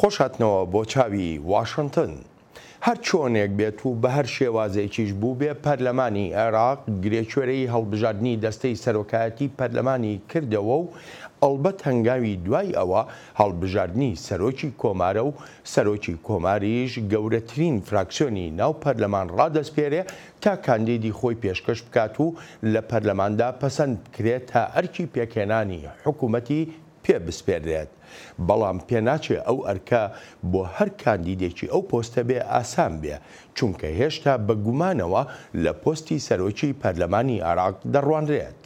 خۆش هاتنەوە بۆ چاوی واشنتن. هەر چۆنێک بێت و بە هەر شێوازێکیش بووبێ پەرلەمانی عێراق گرێکوێرەی هەڵبژاردنی دەستەی سەرۆکایەتی پەرلەمانی کردەوە و ئەڵبەت هەنگاوی دوای ئەوە هەڵبژاردنی سەرۆکی کۆمارە و سەرۆکی کۆماریش گەورەترین فراکسیۆنی ناو پەرلەمان ڕادەسپێرێ تا کاندیدی خۆی پێشکەش بکات و لە پەرلەماندا پەسەند بکرێ تا ئەرکی پێکهێنانی حکوومەتی پێ بسپێررێت، بەڵام پێناچێ ئەو ئەرکە بۆ هەر کاندیدێکی ئەو پۆستە بێ ئاسان بێ، چونکە هێشتا بە گومانەوە لە پۆستی سەرۆکی پەرلەمانی عێراق دەڕوانرێت.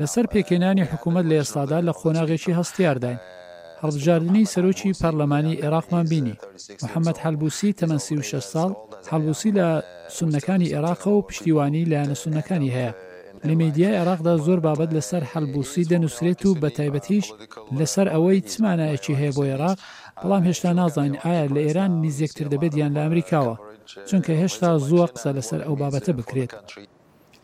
لەسەر پێکهێنانی حکوومەت لە ئێستادا لە قۆناغێکی هەستیارداین. هەڵبژاردنی سەرۆکی پەرلەمانی ئێراقمان بینی، محەمەد حەلبوسی تەمەن 36 ساڵ، حەلبوسی لە سوننەکانی ئێراقە و پشتیوانیی لایەنە سوننەکانی هەیە. لە میدیای عێراقدا زۆر بابەت لەسەر حەلبوسی دەنووسرێت و بەتایبەتیش لەسەر ئەوەی چ مانایەکی هەیە بۆ عێراق، بەڵام هێشتا نازانین ئایا لە ئێران نیزێکتر دەبێت یان لە ئەمریکاوە، چونکە هێشتا زووە قسە لەسەر ئەو بابەتە بکرێت.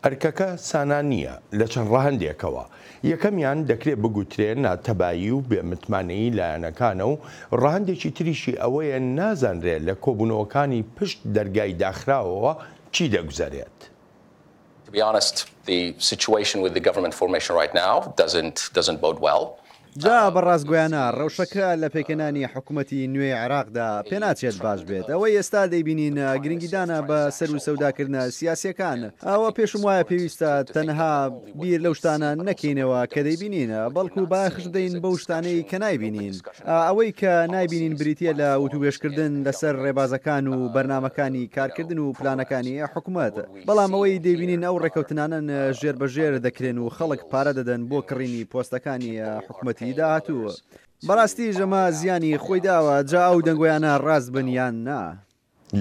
ئەرکەکە سانا نییە لە چەند ڕەهەندێکەوە، یەکەمیان دەکرێ بگوترێ ناتەبایی و بێ متمانەیی لایەنەکانە و ڕەهەندێکی تریشی ئەوەیە نازانرێ لە کۆبوونەوەکانی پشت دەرگای داخراوەوە چی دەگوزەرێت. To be honest, the situation with the government formation right now doesn't doesn't bode well. جا بە ڕاستگۆیانە ڕەوشەکە لە پێکهێنانی حکومەتی نوێی عێراقدا پێناچێت باش بێت. ئەوەی ئێستا دەیبینین گرنگیدانە بە سەروسەوداکردنە سیاسییەکان. ئەوە پێشم وایە پێویستە تەنها بیر لەو شتانە نەکەینەوە کە دەیبینین، بەڵکو بایەخش بدەین بەو شتانەی کە نایبینین. ئەوەی کە نایبینین بریتییە لە وتووێژکردن لەسەر ڕێبازەکان و بەرنامەکانی کارکردن و پلانەکانی حکومەت. بەڵام ئەوەی دەیبینین ئەو ڕێکەوتنانەن ژێر بە ژێر دەکرێن و خەڵک پارە دەدەن بۆ کڕینی پۆستەکانی حکومەتی داهاتوو. بەڕاستیش ئەمە زیانی خۆی داوە، جا ئەو دەنگۆیانە ڕاست بن یان نا.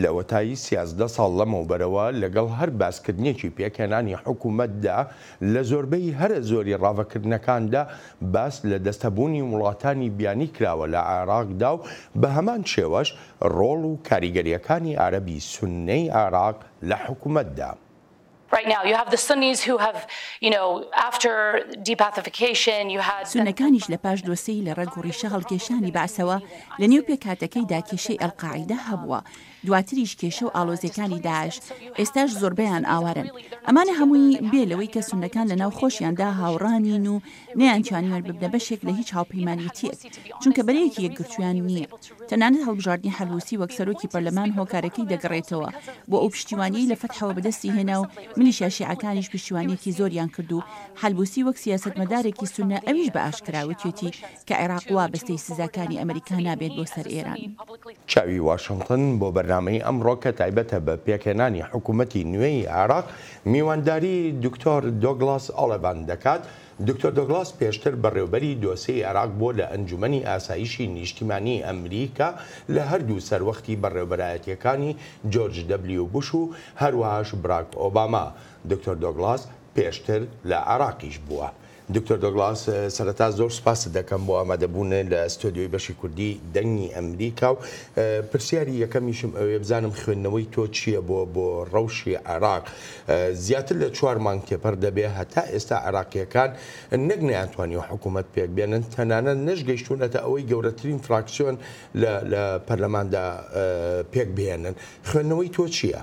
لەوەتای 13 ساڵ لەمەوبەرەوە لەگەڵ هەر باسکردنێکی پێکهێنانی حکومەتدا لە زۆربەی هەرە زۆری ڕاڤەکردنەکاندا باس لە دەستهەبوونی وڵاتانی بیانی کراوە لە عێراقدا و بە هەمان شێوەش ڕۆڵ و کاریگەرییەکانی عەرەبی سوننەی عێراق لە حکومەتدا. سوننەکانیش لە پاش دۆسێی لە ڕەگ و ڕیشە هەڵکێشانی بەعسەوە لە نێو پێکهاتەکەیدا کێشەی ئەلقاعیدە هەبووە، دواتریش کێشە و ئاڵۆزیەکانی داعش، ئێستاش زۆربەیان ئاوارەن. ئەمانە هەمووی بێ لەوەی کە سوننەکان لە ناو خۆشیاندا هاوڕا نین و نەیانتوانیوە ببنە بەشێک لە هیچ هاوپەیمانێتیەک، چونکە بەرەیەکی یەکگرتوویان نییە. تەنانەت هەڵبژاردنی حەلبوسی وەک سەرۆکی پەرلەمان هۆکارەکەی دەگەڕێتەوە بۆ ئەو پشتیوانیەی لە فەتحەوە بەدەستی هێنا و میلیشیا شیعەکانیش پشتیوانیەکی زۆریان کرد و حەلبوسی وەک سیاسەتمەدارێکی سوننە ئەویش بە ئاشکرا وتوێتی کە عێراق وابەستەی سزاکانی ئەمریکا نابێت بۆ سەر ئێران. چاوی واشنتن بۆ بەرنامەی ئەمڕۆ کە تایبەتە بە پێکهێنانی حکوومەتی نوێی عێراق، میوانداری دکتۆر دۆگڵاس ئۆڵێڤان دەکات، دکتۆر دۆگڵاس پێشتر بەڕێوبەری دۆسێی عێراق بووە لە ئەنجومەنی ئاسایشی نیشتیمانیی ئەمریکا لە هەردوو سەروەختی بەڕێوبەرایەتییەکانی جۆرج دەبلیو بوش و هەروەهاش براک ئۆباما. دکتۆر دۆگڵاس پێشتر لە عێراقیش بووە. دکتۆر دۆگڵاس سەرەتا زۆر سوپاست دەکەم بۆ ئامادەبوونت لە ستۆدیۆی بەشی کوردی دەنگی ئەمریکا و پرسیاری یەکەمیشم ئەوێ بزانم خوێندنەوەی تۆ چییە بۆ بۆ ڕەوشی عێراق زیاتر لە چوار مانگ تێپەر دەبێ هەتا ئێستا عێراقییەکان نەک نەیانتوانیوە حکوومەت پێک بێنن تەنانەت نەشگەیشتوونەتە ئەوەی گەورەترین فراکسیۆن لە لە پەرلەماندا پێک بهێنن خوێندنەوەی تۆ چییە؟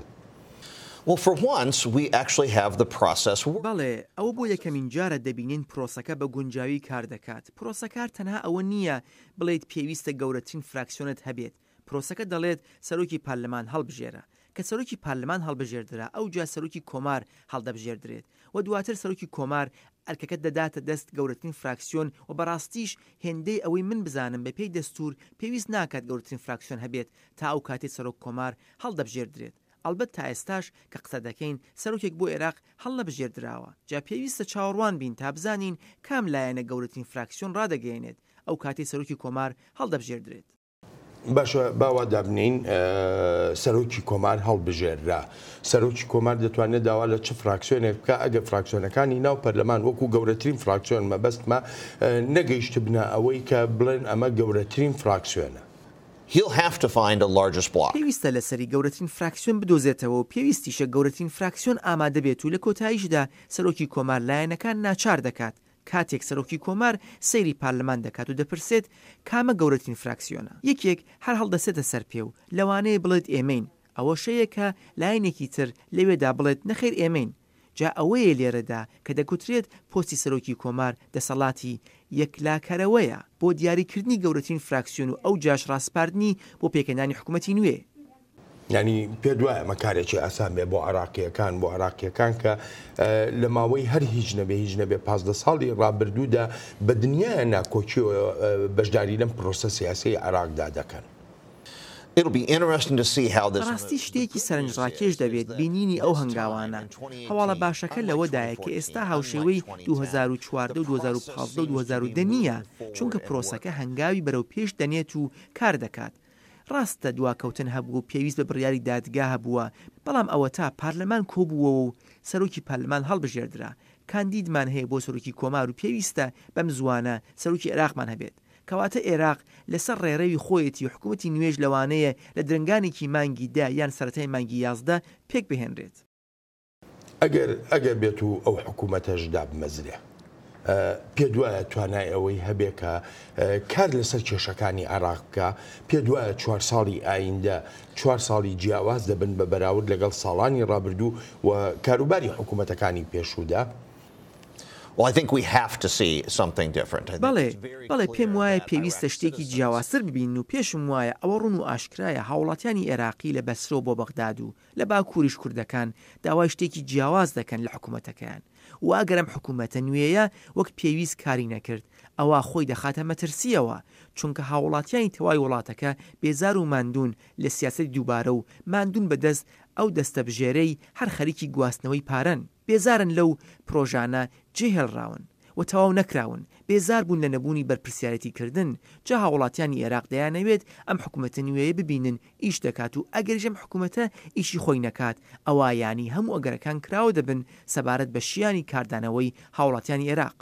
بەڵێ، ئەوە بۆ یەکەمین جارە دەبینین پرۆسەکە بە گونجاوی کار دەکات. پرۆسەکار تەنها ئەوە نییە بڵێیت پێویستە گەورەترین فراکسیۆنت هەبێت، پرۆسەکە دەڵێت سەرۆکی پارلمان هەڵبژێرە. کە سەرۆکی پارلمان هەڵبژێردرا ئەوجا سەرۆکی کۆمار هەڵدەبژێردرێت و دواتر سەرۆکی کۆمار ئەرکەکە دەداتە دەست گەورەترین فراکسیۆن و بەڕاستیش هێندەی ئەوەی من بزانم بەپێی دەستور پێویست ناکات گەورەترین فراکسیۆن هەبێت تا ئەو کاتەی سەرۆک کۆمار هەڵدەبژێردرێت. ئەڵبەت تا ئێستاش کە قسە دەکەین سەرۆکێک بۆ ئێراق هەڵنەبژێردراوە، جا پێویستە چاوەڕوان بین تا بزانین کام لایەنە گەورەترین فراکسیۆن ڕادەگەیەنێت ئەو کاتەی سەرۆکی کۆمار هەڵدەبژێردرێت. باشە با وا دابنێین سەرۆکی کۆمار هەڵبژێررا، سەرۆکی کۆمار دەتوانێت داوا لە چ فراکسیۆنێک بکا ئەگەر فراکسیۆنەکانی ناو پەرلەمان وەکو گەورەترین فراکسیۆن مەبەستمە نەگەیشتبنە ئەوەی کە بڵێن ئەمە گەورەترین فراکسیۆنە؟ He'll have to find a largest bloc. پێویستە لەسەری گەورەترین فراکسیۆن بدۆزێتەوە و پێویستیشە گەورەترین فراکسیۆن ئامادە بێت و لە کۆتاییشدا سەرۆکی کۆمار لایەنەکان ناچار دەکات. کاتێک سەرۆکی کۆمار سەیری پارلەمان دەکات و دەپرسێت کامە گەورەترین فراکسیۆنە؟ یەکێک هەر هەڵدەسێتە سەر پێ و لەوانەیە بڵێت ئێمەین، ئەوەش هەیە کە لایەنێکی تر لەوێدا بڵێت نەخێر ئێمەین. جا ئەوەیە لێرەدا کە دەگوترێت پۆستی سەرۆکی کۆمار دەسەڵاتی یەکلاکەرەوەیە بۆ دیاریکردنی گەورەترین فراکسیۆن و ئەوجاش ڕاسپاردنی بۆ پێکهێنانی حکومەتی نوێ. یانی پێت وایە ئەمە کارێکی ئاسان بێ بۆ عێراقییەکان، بۆ عێراقییەکان کە لە ماوەی هەر هیچ نەبێ هیچ نەبێ 15 ساڵی ڕابردوودا بە دنیایە ناکۆکیەوە بەشداری لەم پرۆسە سیاسیەی عێراقدا دەکەن؟ بەڕاستی شتێکی سەرنجڕاکێش دەبێت بینینی ئەو هەنگاوانە. هەواڵە باشەکە لەوەدایە کە ئێستا هاوشێوەی 2014 و 2015 و 2010 نییە، چونکە پرۆسەکە هەنگاوی بەرەو پێش دەنێت و کار دەکات. ڕاستە دواکەوتن هەبوو و پێویست بە بڕیاری دادگا هەبووە، بەڵام ئەوەتا پارلەمان کۆبووەوە و سەرۆکی پەرلەمان هەڵبژێردرا، کاندیدمان هەیە بۆ سەرۆکی کۆمار و پێویستە بەم زووانە سەرۆکی عێراقمان هەبێت. کەواتە ئێراق لەسەر ڕێڕەوی خۆیەتی و حکومەتی نوێش لەوانەیە لە درەنگانێکی مانگی دە یان سەرەتای مانگی 11 پێکبهێنرێت. ئەگەر ئەگەر بێت و ئەو حکوومەتەش دابمەزرێ پێت وایە توانای ئەوەی هەبێ کە کار لەسەر کێشەکانی عێراق بکا؟ پێت وایە چوار ساڵی ئایندە چوار ساڵی جیاواز دەبن بە بەراورد لەگەڵ ساڵانی ڕابردوو و کاروباری حکوومەتەکانی پێشوودا؟ بەڵێ، بەڵێ پێم وایە پێویستە شتێکی جیاوازتر ببینن و پێشم وایە ئەوە ڕوون و ئاشکرایە هاوڵاتیانی عێراقی لە بەسرەوە بۆ بەغداد و لە باکووریش کوردەکان داوای شتێکی جیاواز دەکەن لە حکوومەتەکەیان و ئەگەر ئەم حکوومەتە نوێیە وەک پێویست کاری نەکرد ئەوا خۆی دەخاتە مەترسییەوە چونکە هاووڵاتیانی تەواوی وڵاتەکە بێزار و ماندوون لە سیاسەتی دووبارە و ماندوون بە دەست ئەو دەستەبژێرەی هەر خەریکی گواستنەوەی پارەن. بێزارن لەو پرۆژانە جێهێڵراون و تەواو نەکراون، بێزار بوون لە نەبوونی بەرپرسیارێتی کردن، جا هاوڵاتیانی ئێراق دەیانەوێت ئەم حکومەتە نوێیە ببینن ئیش دەکات و ئەگەریش ئەم حکومەتە ئیشی خۆی نەکات ئەوا یانی هەموو ئەگەرەکان کراوە دەبن سەبارەت بە شیانی کاردانەوەی هاوڵاتیانی ئێراق.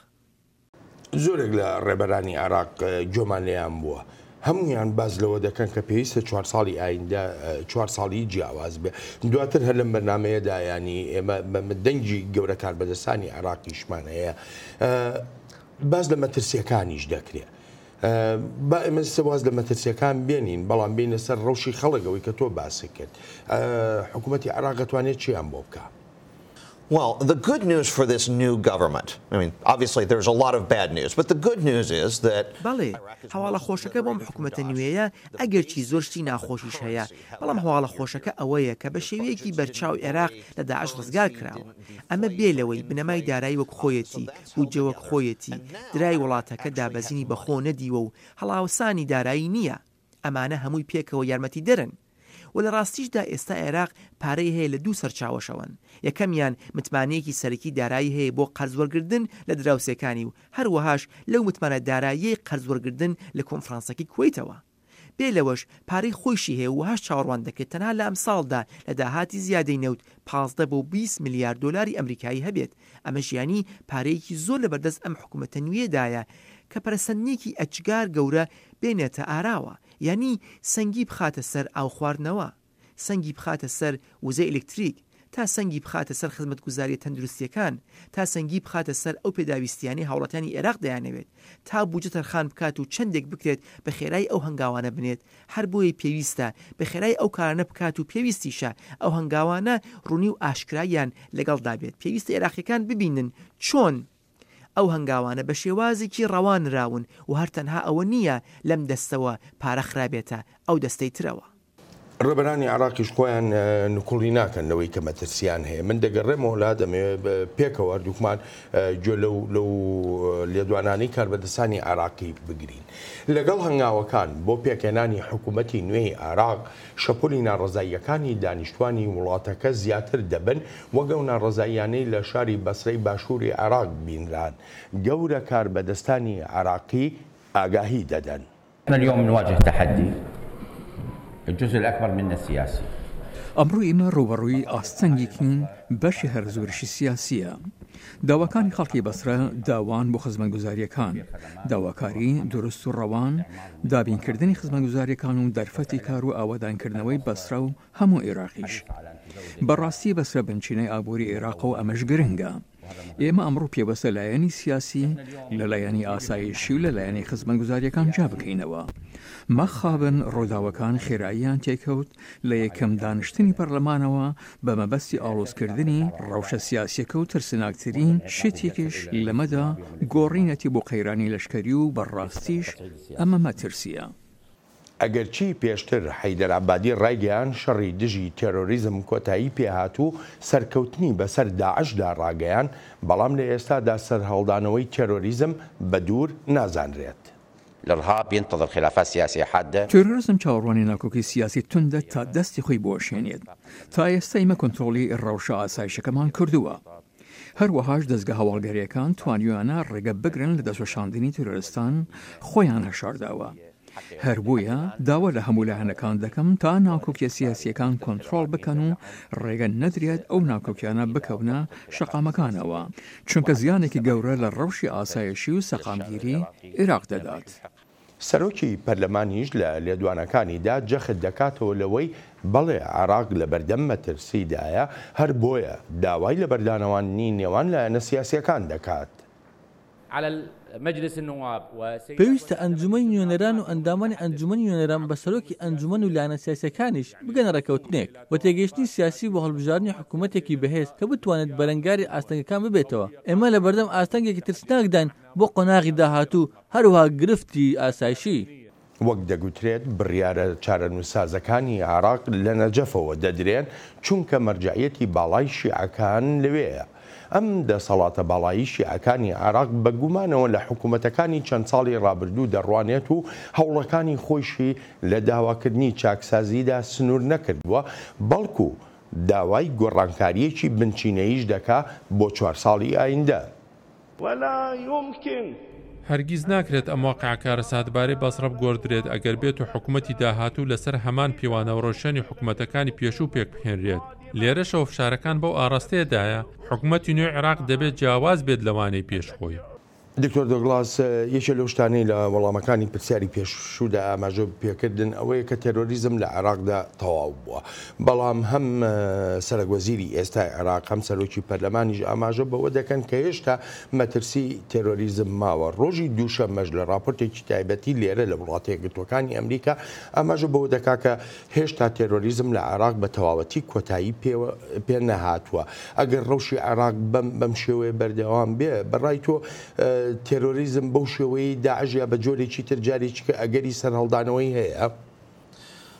زۆرێک لە ڕێبەرانی عێراق گوێمان لێیان بووە، هەموویان باس لەوە دەکەن کە پێویستە چوار ساڵی ئایندە چوار ساڵی جیاواز بێ. دواتر هەر لەم بەرنامەیەدا یانی ئێمە دەنگی گەورە کاربەدەستانی عێراقیشمان هەیە باس لە مەترسیەکانیش دەکرێ. با ئێمە ئێستا واز لە مەترسیەکان بێنین بەڵام بینە سەر ڕەوشی خەڵک ئەوەی کە تۆ باست کرد حکوومەتی عێراق دەتوانێت چیان بۆ بکە؟ Well, the good news for this new government, I mean, obviously there's a lot of bad news, but the good news is that بەڵێ، هەواڵە خۆشەکە بۆ ئەم حکومەتە نوێیە، ئەگەرچی زۆر شتی ناخۆشیش هەیە، بەڵام هەواڵە خۆشەکە ئەوەیە کە بە شێوەیەکی بەرچاو عێراق لە داعش ڕزگار کراوە. ئەمە بێ لەوەی بنەمای دارایی وەک خۆیەتی، بودجە وەک خۆیەتی، دراوی وڵاتەکە دابەزینی بەخۆوە نەدیوە و هەڵاوسانی دارایی نییە. ئەمانە هەمووی پێکەوە یارمەتیدەرن. و لە ڕاستیشدا ئێستا عێراق پارەی هەیە لە دوو سەرچاوەشەوەن، یەکەمیان متمانەیەکی سەرەکی دارایی هەیە بۆ قەرز وەرگردن لە دراوسێکانی و هەروەهاش لەو متمانە داراییەی قەرز وەرگردن لە کۆنفرانسەکەی کوەیتەوە. بێ لەوەش پارەی خۆیشی هەیە و وەهاش چاوەڕوان دەکرێت تەنها لە ئەمساڵدا لە داهاتی زیادەی نەوت 15 بۆ 20 ملیار دۆلاری ئەمریکایی هەبێت، ئەمەش یانی پارەیەکی زۆر لەبەردەست ئەم حکومەتە نوێیەدایە کە پەرەسەندنێکی ئەجگار گەورە بێنێتە ئاراوە. یانی سەنگی بخاتە سەر ئاو خواردنەوە، سەنگی بخاتە سەر وزەی ئەلکتریک، تا سەنگی بخاتە سەر خزمەتگوزارییە تەندروستییەکان، تا سەنگی بخاتە سەر ئەو پێداویستییانەی هاوڵاتیانی ئێراق دەیانەوێت، تا بودجە تەرخان بکات و چەندێک بکرێت بە خێرایی ئەو هەنگاوانە بنێت، هەر بۆیە پێویستە بە خێرایی ئەو کارانە بکات و پێویستیشە ئەو هەنگاوانە ڕوونی و ئاشکراییان لەگەڵدا بێت، پێویستە ئێراقییەکان ببینن چۆن ئەو هەنگاوانە بە شێوازێکی ڕەوا نراون و هەر تەنها ئەوە نییە لەم دەستەوە پارە خرابێتە ئەو دەستەی ترەوە. ڕێبەرانی عێراقیش خۆیان نکوڵی ناکەن لەوەی کە مەترسیان هەیە. من دەگەڕێمەوە لا دەمەوێت پێکەوە هەردووکمان گوێ لەو لەو لێدوانانەی کاربەدەستانی عێراقی بگرین. لەگەڵ هەنگاوەکان بۆ پێکهێنانی حکوومەتی نوێی عێراق، شەپۆلی ناڕەزاییەکانی دانیشتوانی وڵاتەکە زیاتر دەبن، وەک ئەو ناڕەزاییانەی لە شاری بەسرەی باشووری عێراق بینران، گەورە کاربەدەستانی عێراقی ئاگاهی دەدەن. احنا اليوم نواجه تحدي الجزء الاكبر منه سياسي. ئەمڕۆ ئێمە ڕووبەڕووی ئاستەنگێکین بەشی هەرە زۆریشی سیاسییە. داواکانی خەڵکی بەسرە داوان بۆ خزمەتگوزارییەکان، داواکاری دروست و ڕەوان، دابینکردنی خزمەتگوزارییەکان و دەرفەتی کار و ئاوەدانکردنەوەی بەسرە و هەموو عێراقیش. بەڕاستی بەسرە بنچینەی ئابووری عێراقە و ئەمەش گرنگە. ئێمە ئەمڕۆ پێوەستە لایەنی سیاسی لە لایەنی ئاسایشی و لە لایەنی خزمەتگوزارییەکان جیا بکەینەوە. مەخابن ڕووداوەکان خێراییان تێکەوت لە یەکەم دانیشتنی پەرلەمانەوە بە مەبەستی ئاڵۆزکردنی ڕەوشە سیاسیەکە و ترسناکترین شتێکیش لەمەدا گۆڕینەتی بۆ قەیرانی لەشکەری و بەڕاستیش ئەمە مەترسیە. ئەگەرچی پێشتر حەیدەر عەبادی ڕایگەیاند شەڕی دژی تێرۆریزم کۆتایی پێهات و سەرکەوتنی بەسەر داعشدا ڕاگەیاند، بەڵام لە ئێستادا سەرهەڵدانەوەی تێرۆریزم بە دوور نازانرێت. الارهاب ينتظر خلافات سیاسیە حادە. تێرۆریزم چاوەڕوانی ناکۆکی سیاسی توندە تا دەستی خۆی بوەشێنێت. تا ئێستا ئیمە کۆنترۆڵی ڕەوشە ئاسایشەکەمان کردووە. هەروەهاش دەزگا هەواڵگەریەکان توانیویانە ڕێگە بگرن لە دەستوەشاندنی تیرۆرستان خۆیان هەشارداوە. هەر بۆیە داوا لە هەموو لایەنەکان دەکەم تا ناکۆکیە سیاسیەکان کۆنترۆڵ بکەن و ڕێگە نەدرێت ئەو ناکۆکیانە بکەونە شەقامەکانەوە، چونکە زیانێکی گەورە لە ڕەوشی ئاسایشی و سەقامگیری عێراق دەدات. سەرۆکی پەرلەمانیش لە لێدوانەکانیدا جەخت دەکاتەوە لەوەی بەڵێ عێراق لەبەردەم مەترسیدایە، هەر بۆیە داوای لەبەردانەواندنی نێوان لایەنە سیاسییەکان دەکات. پێویستە ئەنجومەنی نوێنەران و ئەندامانی ئەنجومەنی نوێنەران بە سەرۆکی ئەنجومەن و لایەنە سیاسییەکانیش بگەنە ڕێککەوتنێک و تێگەیشتنی سیاسی بۆ هەڵبژاردنی حکوومەتێکی بەهێز کە بتوانێت بەرەنگاری ئاستەنگەکان ببێتەوە. ئێمە لەبەردەم ئاستەنگێکی ترسناکداین بۆ قۆناغی داهاتوو، هەروەها گرفتی ئاسایشی. وەک دەگوترێت بڕیارە چارەنووسسازەکانی عێراق لە نەجەفەوە دەدرێن، چونکە مەرجەعیەتی باڵای شیعەکان لەوێیە. ئەم دەسەڵاتە باڵایی شیعەکانی عێراق بە گومانەوە لە حکوومەتەکانی چەند ساڵی ڕابردوو دەڕوانێت و هەوڵەکانی خۆیشی لە داواکردنی چاکسازیدا سنوور نەکردووە، بەڵکو داوای گۆڕانکارییەکی بنچینەییش دەکا بۆ چوار ساڵی ئایندە. ولا یمکن. هەرگیز ناکرێت ئەم واقیعە کارەساتبارەی بەسڕە بگۆردرێت ئەگەر بێت و حکومەتی داهاتوو لەسەر هەمان پیوانە و ڕەوشەنی حکومەتەکانی پێشوو پێکبهێنرێت. لێرەشەوە فشارەکان بەو ئاڕاستەیەدایە حکومەتی نوێی عێراق دەبێت جیاواز بێت لەوانەی پێش خۆی. دکتۆر دۆگڵاس، یەکێ لەو شتانەی لە وەڵامەکانی پرسیاری پێشوودا ئاماژە پێکردن ئەوەیە کە تێرۆریزم لە عێراقدا تەواو بووە. بەڵام هەم سەرەک وەزیری ئێستای عێراق هەم سەرۆکی پەرلەمانیش ئاماژە بەوە دەکەن کە هێشتا مەترسی تێرۆریزم ماوە. ڕۆژی دووشەممەش لە ڕاپۆرتێکی تایبەتی لێرە لە وڵاتە یەکگرتووەکانی ئەمریکا ئاماژە بەوە دەکا کە هێشتا تێرۆریزم لە عێراق بە تەواوەتی کۆتایی پێ نەهاتووە. ئەگەر ڕەوشی عێراق بەم بەم شێوەیە بەردەوام بێ، بە ڕای تۆ تێرۆریزم بەو شێوەیەی داعش یا بە جۆرێکی تر جارێکی کە ئەگەری سەرهەڵدانەوەی هەیە؟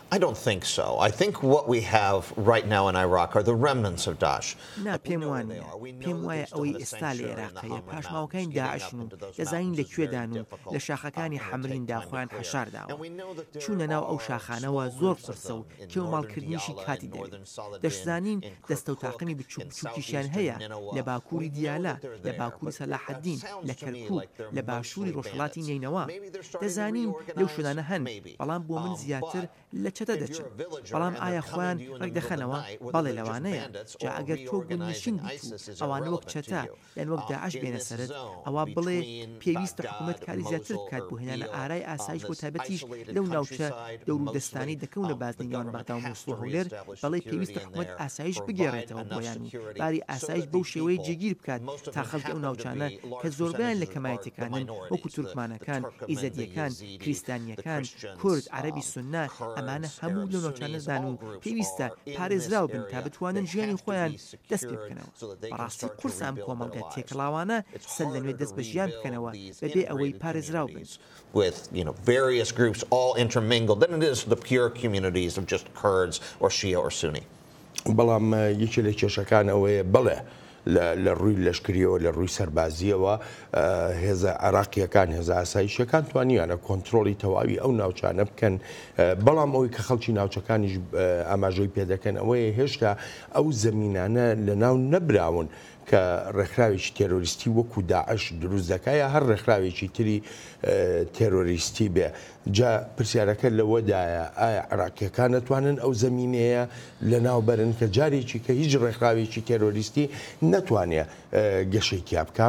I don't think so. I think what we have right now in Iraq are the remnants of Daesh. نا پێم وا نییە. پێم وایە ئەوەی ئێستا لە ئێراق هەیە پاشماوەکانی داعشن و دەزانین لە کوێدان و لە شاخەکانی حەمریندا خۆیان حەشارداوە. چوونە ناو ئەو شاخانەوە زۆر قورسە و کێوماڵکردنیشی کاتی دەوێت. دەشزانین دەستە و تاقمی بچووک بچووکیشیان هەیە لە باکووری دیالە، لە باکووری سەلاحەدین، لە کەرکووک، لە باشووری ڕۆژهەڵاتی نەینەوا. دەزانین لەو شوێنانە هەن، بەڵام بۆ من زیاتر لە چەتە دەچن. بەڵام ئایا خۆیان ڕێکدەخەنەوە؟ بەڵێ لەوانەیە. جا ئەگەر تۆ گوندنشین بیت و ئەوانە وەک چەتە یان وەک داعش بێنە سەرت، ئەوا بڵێ پێویستە حکومەت کاری زیاتر بکات بۆ هێنانە ئارای ئاسایش بۆ تایبەتیش لەو ناوچە دورودەستانەی دەکەونە بازنەی نێوان بەغدا و موسڵ و هەولێر، بەڵێ پێویستە حکومەت ئاسایش بگێڕێتەوە بۆیان و باری ئاسایش بەو شێوەیە جێگیر بکات تا خەڵکی ئەو ناوچانە کە زۆربەیان لە کەمایەتیەکانن وەکو تورکمانەکان، ئیزەدیەکان، کریستانیەکان، کورد، عەرەبی سوننە، ئەمانە هەموو لەو ناوچانەدان و پێویستە پارێزراو بن تا بتوانن ژیانی خۆیان دەست پێ بکەنەوە. بەڕاستی قورسە ئەم کۆمەڵگە تێکەڵاوانە سەر لە نوێ دەست بە ژیان بکەنەوە بەبێ ئەوەی پارێزراو بن. بەڵام یەکێ لە کێشەکان ئەوەیە بەڵێ لە ڕووی لەشکریەوە لە ڕووی سەربازیەوە هێزە عراقیەکان هێزە ئاسایشەکان توانیانە کۆنتترۆلی تەواوی ئەو ناوچانە بکەن بەڵام ئەوەی کە خەڵکی ناوچەکانیش ئاماژەی پێدەکەن ئەوەیە هێشتا ئەو زەمینانە لە ناو نەبراون کە ڕێکخراوێکی تێرۆریستی وەکو داعش دروست دەکا یا هەر ڕێکخراوێکی تری تێرۆریستی بێ جا پرسیارەکە لەوەدایە ئایا عێراقیەکان ئەتوانن ئەو زەمینەیە لەناو بەرن کە جارێکی کە هیچ ڕێکخراوێکی تێرۆریستی نەتوانێ گەشەی تیا بکا؟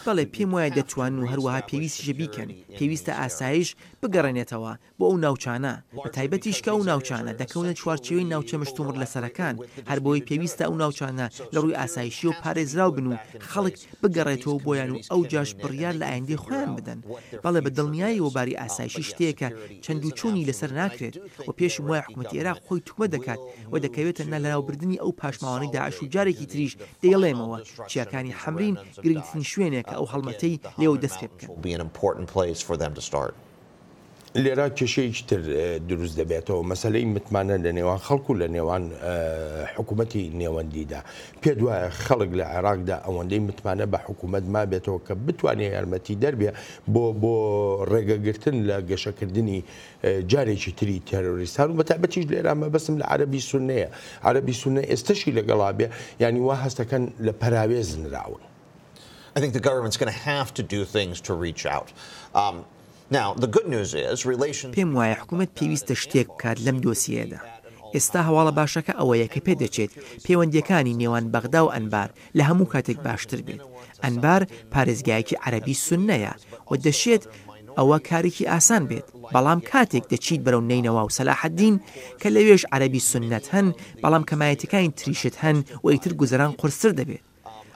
بەڵێ، پێم وایە دەتوانن و هەروەها پێویستیشە بیکەن. پێویستە ئاسایش بگەڕێنێتەوە بۆ ئەو ناوچانە، بەتایبەتیش کە ئەو ناوچانە دەکەونە چوارچێوەی ناوچە مشتومڕ لەسەرەکان، هەربۆیە پێویستە ئەو ناوچانە لە ڕووی ئاسایشییەوە پارێزراو بن و خەڵک بگەڕێتەوە بۆیان و ئەوجاش بڕیار لە ئایندەی خۆیان بدەن. بەڵێ بە دڵنیایەوە باری ئاسایشی شتێکە چەند و چۆنی لەسەر ناکرێت و پێشم وایە حکومەتی عێراق خۆی توکمە دەکات و دەکەوێتە نا لەناوبردنی ئەو پاشماوانەی داعش و جارێکی تریش دەیڵێمەوە چیاکانی حەمرین گرنگترین شوێنێکە ئەو هەڵمەتەی لێوە دەست پێ بکەن. لێرە کێشەیەکی تر دروست دەبێتەوە، مەسەلەی متمانە لە نێوان خەڵک و لە نێوان حکوومەتی نێوەندیدا. پێت وایە خەڵک لە عێراقدا ئەوەندەی متمانە بە حکوومەت مابێتەوە کە بتوانێت یارمەتیدەر بێ بۆ بۆ ڕێگەگرتن لە گەشەکردنی جارێکی تری تێرۆریستان و بەتایبەتیش لێرە مەبەستم لە عەرەبی سوننەیە، عەرەبی سوننە ئێستەشی لەگەڵا بێ یانی وا هەستەکەن لە پەراوێز نراون. I think the government's gonna have to do things to reach out. Um, now, the good news is relations. پێم وایە حکومەت پێویستە شتێک بکات لەم دۆسیەیەدا. ئێستا هەواڵە باشەکە ئەوەیە کە پێدەچێت پەیوەندییەکانی نێوان بەغدا و ئەنبار لە هەموو کاتێک باشتر بێت. ئەنبار پارێزگایەکی عەرەبی سوننەیە و دەشێت ئەوە کارێکی ئاسان بێت، بەڵام کاتێک دەچیت بەرەو نەینەوا و سەلاحەدین کە لەوێش عەرەبی سوننەت هەن، بەڵام کەمایەتیەکانی تریشت هەن و ئیتر گوزەران قورستر دەبێت.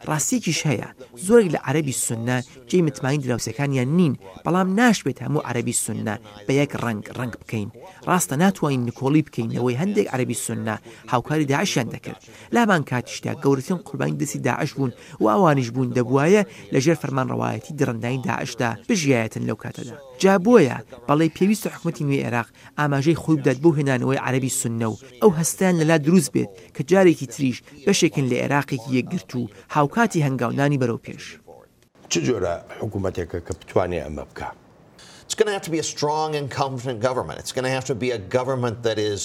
ڕاستیەکیش هەیە، زۆرێک لە عەرەبی سوننە جێی متمانەی دراوسێکانیان نین، بەڵام ناشبێت هەموو عەرەبی سوننە بە یەک ڕەنگ ڕەنگ بکەین. ڕاستە ناتوانین نکۆڵی بکەین لەوەی هەندێک عەرەبی سوننە هاوکاری داعشیان دەکرد، لەهەمان کاتیشدا گەورەترین قوربانی دەستی داعش بوون و ئەوانیش بوون دەبوایە لەژێر فەرمانڕەوایەتی دڕندانی داعشدا بژیایەتن لەو کاتەدا. جا بۆیە بەڵێ پێویستە حکومەتی نوێی عێراق ئاماژەی خۆی بدات بۆ هێنانەوەی عەرەبی سوننە و ئەو هەستەیان لەلا دروست بێت کە جارێکی تریش بەشێکن لە عێراقێکی یەکگرتوو هاوکاتی هەنگاونانی بەرەو پێش. چ جۆرە حکومەتێکە کە بتوانێ ئەمە بکا؟ It's gonna have to be a strong and competent government. It's gonna have to be a government that is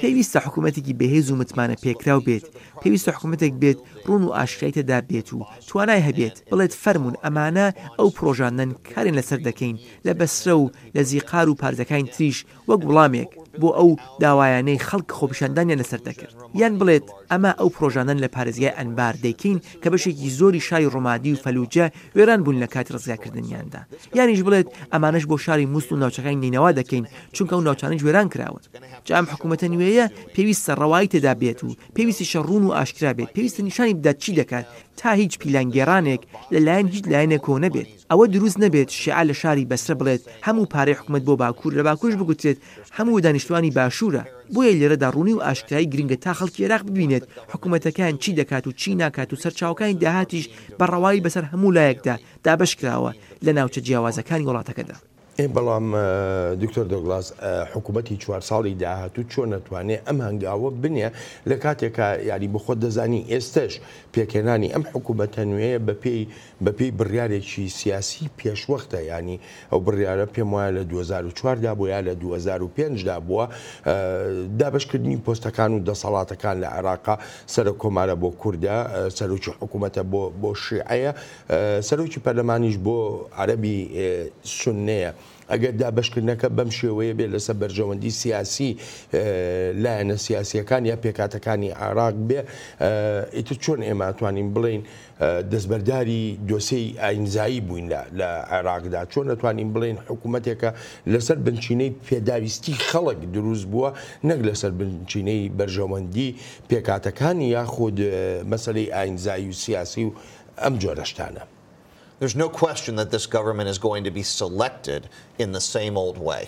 پێویستە حکومەتێکی بەهێز و متمانە پێکراو بێت، پێویستە حکومەتێک بێت ڕوون و ئاشکرای تێدا بێت و توانای هەبێت بڵێت فەرموون ئەمانە ئەو پڕۆژانەن کاریان لەسەر دەکەین لە بەسرە و لە زیقار و پارێزگاکانی تریش وەک وڵامێک بۆ ئەو داوایانەی خەڵک خۆپیشاندانیان لەسەر دەکرد یان بڵێت ئەمە ئەو پڕۆژانەن لە پارێزگای ئەنبار دەیکەین کە بەشێکی زۆری شاری ڕومادی و فەلوجە وێران بوون لە کاتی ڕزگارکردنیاندا یانیش بڵێت ئەمانەش بۆ شاری موسڵ و ناوچەکانی نەینەوا دەکەین چونکە ئەو ناوچانەش وێران کراون جا ئەم حکوومەتە نوێیە پێویستە ڕەوایی تێدا بێت و پێویستیشە ڕوون و ئاشکرا بێت پێویستە نیشانی بدات چی دەکات تا هیچ پیلانگێڕانێک لە لایەن هیچ لایەنێکەوە نەبێت ئەوە دروست نەبێت شیعە لە شاری بەسرە بڵێت هەموو پارەی حکومەت بۆ باکوور لە باکوورش بگوترێت هەموو دانیشتوانی باشوورە بۆیە لێرەدا ڕوونی و ئاشکرایی گرنگە تا خەڵکی عێراق ببینێت حکومەتەکەیان چی دەکات و چی ناکات و سەرچاوەکانی داهاتیش بە ڕەوایی بەسەر هەموو لایەکدا دابەشکراوە لە ناوچە جیاوازەکانی وڵاتەکەدا. ئێ بەڵام دکتۆر دۆگلاس حکوومەتی چوار ساڵی داهاتوو چۆن ئەتوانێ ئەم هەنگاوە بنێ لە کاتێکا یاری بۆ خۆت دەزانی ئێستەش پێکهێنانی ئەم حکوومەتە نوێیە بەپێی بەپێی بڕیارێکی سیاسی پێشوەختە یانی ئەو بڕیارە پێم وایە لە 2004 دا بووە یا لە 2005 دا بووە دابەشکردنی پۆستەکان و دەسەڵاتەکان لە عێراقا سەرۆک کۆمارە بۆ کوردە سەرۆکی حکوومەتە بۆ بۆ شیعەیە سەرۆکی پەرلەمانیش بۆ عەرەبی سوننەیە. ئەگەر دابەشکردنەکە بەم شێوەیە بێت لەسەر بەرژەوەندی سیاسی لایەنە سیاسییەکان یا پێکهاتەکانی عێراق بێ، ئیتر چۆن ئێمە ئەتوانین بڵێین دەستبەرداری دۆسێی ئاینزایی بووین لە عێراقدا؟ چۆن ئەتوانین بڵێین حکوومەتێکە لەسەر بنچینەی پێداویستی خەڵک دروست بووە نەک لەسەر بنچینەی بەرژەوەندی پێکهاتەکان یاخود مەسەلەی ئاینزایی و سیاسی و ئەم جۆرە شتانە. There's no question that this government is going to be selected in the same old way.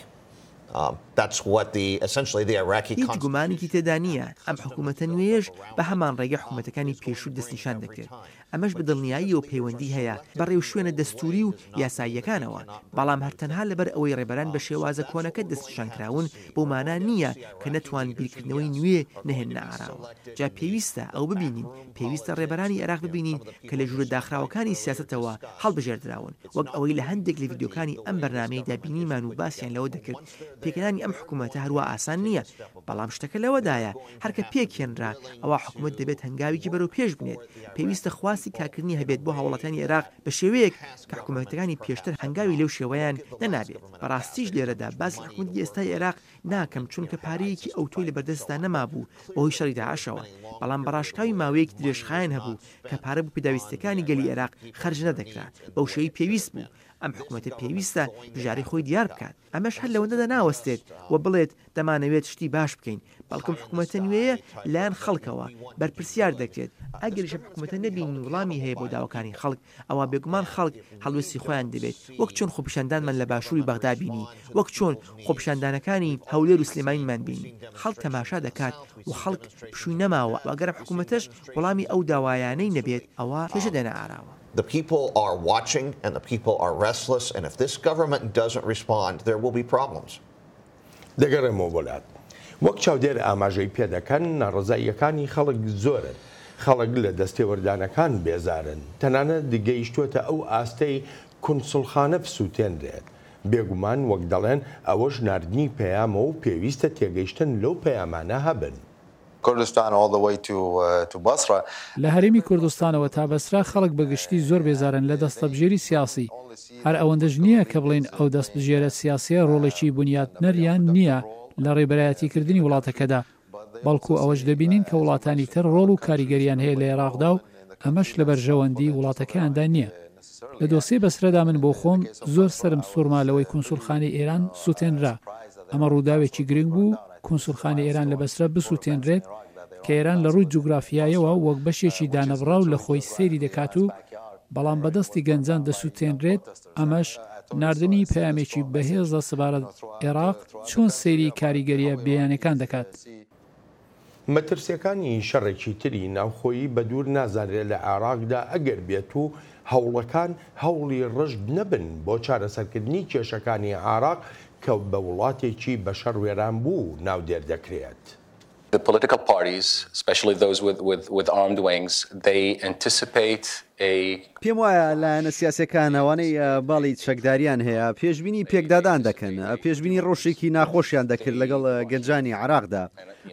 That's what the essentially the Iraqi هیچ گومانێکی تێدا نییە ئەم حکوومەتە نوێیەش بە هەمان ڕێگە حکوومەتەکانی پێشوو دەستنیشان دەکرێت. ئەمەش بە دڵنیاییەوە پەیوەندی هەیە بە ڕێوشوێنە دەستووری و یاساییەکانەوە، بەڵام هەر تەنها لەبەر ئەوەی ڕێبەران بە شێوازە کۆنەکە دەستنیشان کراون بەو مانا نییە کە نەتوان بیرکردنەوەی نوێ نەهێننە ئاراوە. جا پێویستە ئەو ببینین پێویستە ڕێبەرانی عێراق ببینین کە لە ژوورە داخراوەکانی سیاسەتەوە هەڵبژێردراون، وەک ئەوەی لە هەندێک لە ڤیدیۆکانی ئەم بەرنامەیەدا بینیمان و باسیان لەوە دەکرد پێکهێنانی ئەم حکومەتە هەروا ئاسان نییە، بەڵام شتەکە لەوەدایە هەر کە پێکهێنرا ئەوا حکومەت دەبێت هەنگاوێکی بەرەو پێش بنێت، پێویستە خواستی کارکردنی هەبێت بۆ هاوڵاتیانی عێراق بە شێوەیەک کە حکومەتەکانی پێشتر هەنگاوی لەو شێوەیان نەنابێت. بەڕاستیش لێرەدا باسی حکومەتی ئێستای عێراق ناکەم چونکە پارەیەکی ئەوتۆی لەبەردەستدا نەمابوو بەهۆی شەڕی داعشەوە، بەڵام بە ڕاشکاوی ماوەیەکی درێژخایەن هەبوو کە پارە بۆ پێداویستییەکانی گەلی عێراق خەرج نەدەکرا بەو شێوەی پێویست بوو، ئەم حکومەتە پێویستە بژارەی خۆی دیار بکات، ئەمەش هەر لەوەندەدا ناوەستێت و بڵێت دەمانەوێت شتی باش بکەین، بەڵکم حکومەتە نوێیە لایەن خەڵکەوە بەرپرسیار دەکرێت، ئەگەریش ئەم حکومەتە نەبینین وڵامی هەیە بۆ داواکانی خەڵک، ئەوا بێگومان خەڵک هەڵوێستی خۆیان دەبێت، وەک چۆن خۆپیشاندانمان لە باشووری بەغدا بینی، وەک چۆن خۆپیشاندانەکانی هەولێر و سلێمانیمان بینی، خەڵک تەماشا دەکات و خەڵک پشووی نەماوە و ئەگەر ئەم حکومەتەش وەڵامی ئەو داوایانەی نەبێت ئەوا کێشە دێنە ئاراوە. The people are watching and the people are restless and if this government doesn't respond there will be problems. دەگەڕێمەوە بۆ لات. وەک چاودێر ئاماژەی پێدەکەن، ناڕەزاییەکانی خەڵک زۆرن، خەڵک لە دەستێوەردانەکان بێزارن، تەنانەت گەیشتووەتە ئەو ئاستەی کونسوڵخانە بسووتێنرێت. بێگومان وەک دەڵێن ئەوەش ناردنی پەیامە و پێویستە تێگەیشتن لەو پەیامانە هەبن. Kurdistan all the way to to Basra. لە هەرێمی کوردستانەوە تا بەسرە خەڵک بە گشتی زۆر بێزارن لە دەستەبژێری سیاسی، هەر ئەوەندەش نییە کە بڵێین ئەو دەستبژێرە سیاسییە ڕۆڵێکی بونیاتنەریان نییە لە ڕێبەرایەتیکردنی وڵاتەکەدا، بەڵکو ئەوەش دەبینین کە وڵاتانی تر ڕۆڵ و کاریگەریان هەیە لە ئێراقدا و ئەمەش لە بەرژەوەندی وڵاتەکەیاندا نییە. لە دۆسیەی بەسرەدا من بۆ خۆم زۆر سەرم سوڕما لەوەی کونسوڵخانەی ئێران سوتێنرا، ئەمە ڕووداوێکی گرنگ بوو کونسوڵخانەی ئێران لە بەسرە بسوتێنرێت کە ئێران لە ڕووی جوگرافیایەوە وەک بەشێکی دانەبڕاو لە خۆی سەیری دەکات و بەڵام بە دەستی گەنجان دەسوتێنرێت، ئەمەش ناردنی پەیامێکی بەهێزە سەبارەت ئێراق چۆن سەیری کاریگەرییە بیانیەکان دەکات. مەترسیەکانی شەڕێکی تری ناوخۆیی بەدوور نازانرێت لە عێراقدا ئەگەر بێتو هەوڵەکان هەوڵی ڕژد نەبن بۆ چارەسەرکردنی کێشەکانی عێراق کە بە وڵاتێکی بە شەڕ وێرانبوو ناودێر دەکرێت. The political parties, especially those with, with, with armed wings, they anticipate a. پێم وایە لایەنە سیاسیەکان ئەوانەی باڵی چەکداریان هەیە پێشبینی پێکدادان دەکەن، پێشبینی ڕەوشێکی ناخۆشیان دەکرد لەگەڵ گەنجانی عێراقدا،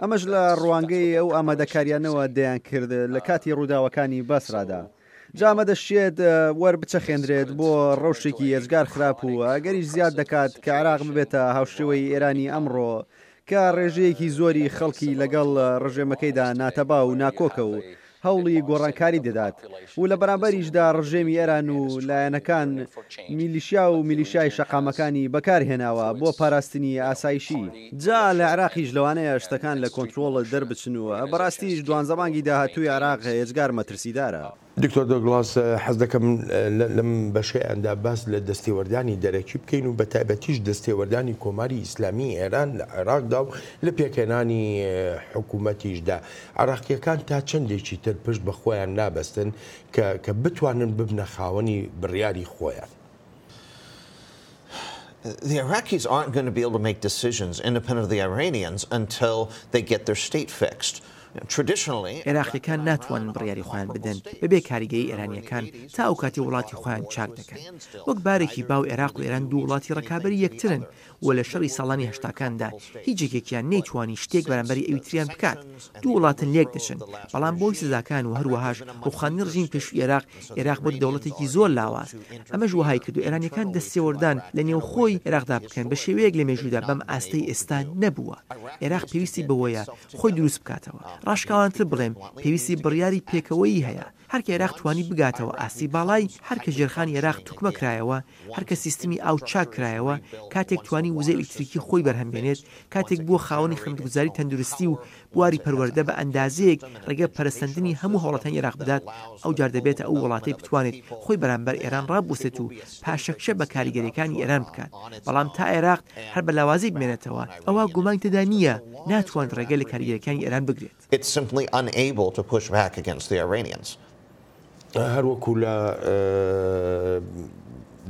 ئەمەش لە ڕوانگەی ئەو ئامادەکاریانەوە دەیانکرد لە کاتی ڕووداوەکانی بەسرادا. جا ئەمە دەشێت وەربچەخێندرێت بۆ ڕەوشێکی ئێجگار خراپ و ئەگەریش زیاد دەکات کە عێراق ببێتە هاوشێوەی ئێرانی ئەمڕۆ کە ڕێژەیەکی زۆری خەڵکی لەگەڵ ڕژێمەکەیدا ناتەبا و ناکۆکە و هەوڵی گۆڕانکاری دەدات و لە بەرامبەریشدا ڕژێمی ئێران و لایەنەکان میلیشیا و میلیشیای شەقامەکانی بەکار هێناوە بۆ پاراستنی ئاسایشی. جا لە عێراقیش لەوانەیە شتەکان لە کۆنترۆڵ دەربچن و بەڕاستیش دوانزە مانگی داهاتووی عێراق ئێجگار مەترسیدارە. دکتۆر دۆگڵاس، حەز دەکەم لەم بەشەیاندا باس لە دەستێوەردانی دەرەکی بکەین و بەتایبەتیش دەستێوەردانی کۆماری ئیسلامیی ئێران لە عێراقدا و لە پێکهێنانی حکوومەتیشدا. عێراقییەکان تا چەندێکی تر پشت بە خۆیان نابەستن کە کە بتوانن ببنە خاوەنی بڕیاری خۆیان؟ The Iraqis aren't going to be able to make decisions independent of the Iranians until they get their state fixed. Traditionally, عێراقییەکان ناتوانن بڕیاری خۆیان بدەن بەبێ کاریگەری ئێرانییەکان تا ئەو کاتەی وڵاتی خۆیان چاک دەکەن. وەک بارێکی باو عێراق و ئێران دوو وڵاتی ڕکابەری یەکترن و لە شەڕی ساڵانی هەشتاکاندا هیچ یەکێکیان نەیتوانی شتێک بەرامبەری ئەوی تریان بکات. دوو وڵاتن لێک دەچن، بەڵام بەهۆی سزاکان و هەروەهاش ڕووخاندنی ڕژێمی پێشووی عێراق، عێراق بۆتە دەوڵەتێکی زۆر لاواز. ئەمەش وەهای کردووە ئێرانییەکان دەستێوەردان لە نێوخۆی عێراقدا بکەن بە شێوەیەک لە مێژوودا بەم ئاستەی ئێستا نەبووە. عێراق پێویستی بەوەیە خۆی دروست بکاتەوە. ڕاشکاوانەتر بڵێم پێویستی بڕیاری پێکەوەیی هەیە. هەر کە عێراق توانی بگاتەوە ئاستی باڵای، هەر کە ژێرخانی عێراق توکمە کرایەوە، هەر کە سیستمی ئاو چاک کرایەوە، کاتێک توانی وزەی ئەلکتریکی خۆی بەرهەم بێنێت، کاتێک بووە خاوەنی خزمەتگوزاری تەندروستی و بواری پەروەردە بە ئەندازەیەک ڕێگە بە پەرەسەندنی هەموو هاوڵاتیانی عێراق بدات، ئەوجار دەبێتە ئەو وڵاتەی بتوانێت خۆی بەرامبەر ئێران ڕابوەستێت و پاشەکشە بە کاریگەرییەکانی ئێران بکات، بەڵام تا عێراق هەر بە لاوازی بمێنێتەوە، ئەوا گومانی تێدا نییە ناتوانێت ڕێگە لە کاریگەرییەکانی ئێران بگرێت. It's simply unable to push back against the Iranians. هەر وەکو لە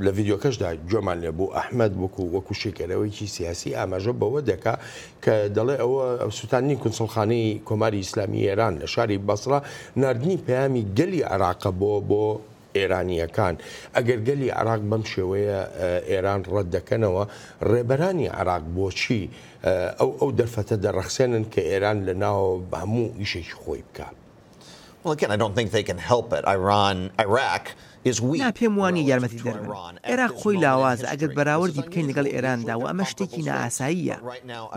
لە ڤیدیۆکەشدا گوێمان لێ بوو ئەحمەد وەکو وەکو شیکەرەوەیکی سیاسی ئاماژە بەوە دەکا کە دەڵێ ئەوە سووتاندنی کونسڵخانەی کۆماری ئیسلامی ئێران لە شاری بەسڕە ناردنی پەیامی گەلی عێراقە بۆ بۆ. ئێرانییەکان، ئەگەر گەلی عێراق بەم شێوەیە ئێران ڕەت دەکەنەوە، ڕێبەرانی عێراق بۆچی ئەو ئەو دەرفەتە دەڕەخسێنن کە ئێران لە ناوەوە هەموو ئیشێکی خۆی بکا؟ نا پێم وانیە یارمەتیدەر بن. عێراق خۆی لاوازە ئەگەر بەراوردی بکەین لەگەڵ ئێراندا و ئەمە شتێکی نائاساییە.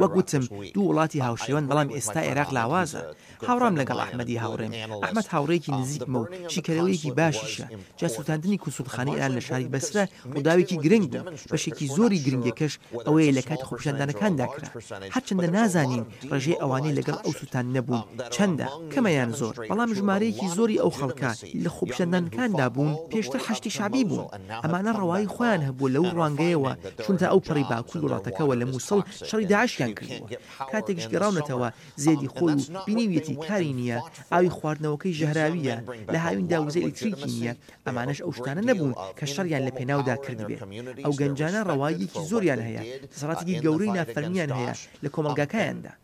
وەک وتم دوو وڵاتی هاوشێوەن بەڵام ئێستا عێراق لاوازە. هاوڕام لەگەڵ ئەحمەدی هاوڕێم، ئەحمەد هاوڕێیەکی نزیکمە و شیکەرەوەیەکی باشیشە، جا سووتاندنی کونسوڵخانەی ئێران لە شاری بەسرە ڕووداوێکی گرنگ بوو، بەشێکی زۆری گرنگیەکەش ئەوەیە لە کاتی خۆپیشاندانەکاندا کرا، هەرچەندە نازانین ڕێژەی ئەوانەی لەگەڵ ئەو سووتاندنە بوون چەندە، کەمە یان زۆر، بەڵام ژمارەیەکی زۆری ئەو خەڵکە لە خۆپیشاندانکاندا بوون پێشتر حەشدی شەعبی بوون، ئەمانە ڕەوایی خۆیان هەبووە لەو ڕوانگەیەوە چونتا ئەو پەڕی باکووری وڵاتەکەوە لە موسڵ شەڕی داعشیان کردووە، کاتێکیش گەڕاونەتەوە زێدی خۆی و بینیویەتی کاری نییە، ئاوی خواردنەوەکەی ژەهراوییە، لە هاویندا وزەی ئەلکتریکی نییە، ئەمانەش ئەو شتانە نەبوون کە شەڕیان لە پێناودا کردبێت. ئەو گەنجانە ڕەواییەکی زۆریان هەیە، دەسەڵاتێکی گەورەی نافەرمییان هەیە لە کۆمەڵگاکایاندا.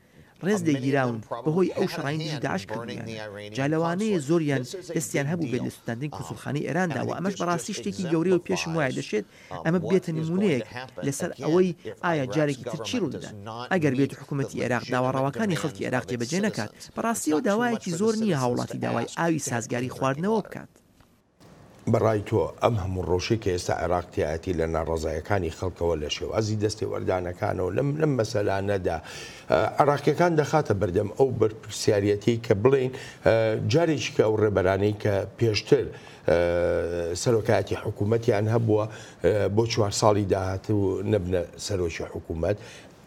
ڕێز لێگیراون بەهۆی ئەو شەڕانەی دژی داعش کردوویانە. جا لەوانەیە زۆریان دەستیان هەبووبێت لە سوتاندنی کونسوڵخانەی ئێراندا و ئەمەش بەڕاستی شتێکی گەورەیە و پێشم وایە دەشێت ئەمە ببێتە نموونەیەک لەسەر ئەوەی ئایا جارێکی تر چی ڕوودەدات ئەگەر بێت و حکوومەتی عێراق داوا ڕەواکانی خەڵکی عێراق جێبەجێ نەکات، بەڕاستی ئەوە داوایەکی زۆر نییە هاوڵاتی داوای ئاوی سازگاری خواردنەوە بکات. بە ڕای تۆ ئەم هەموو ڕەوشەی کە ئێستا عێراق تیایەتی لە ناڕەزایەکانی خەڵکەوە لە شێوازی دەستێوەردانەکانەوە لەم لەم مەسەلانەدا عێراقیەکان دەخاتە بەردەم ئەو بەرپرسیاریەتی کە بڵێین جارێکی کە ئەو ڕێبەرانەی کە پێشتر سەرۆکایەتی حکوومەتیان هەبووە بۆ چوار ساڵی داهاتوو نەبنە سەرۆکی حکوومەت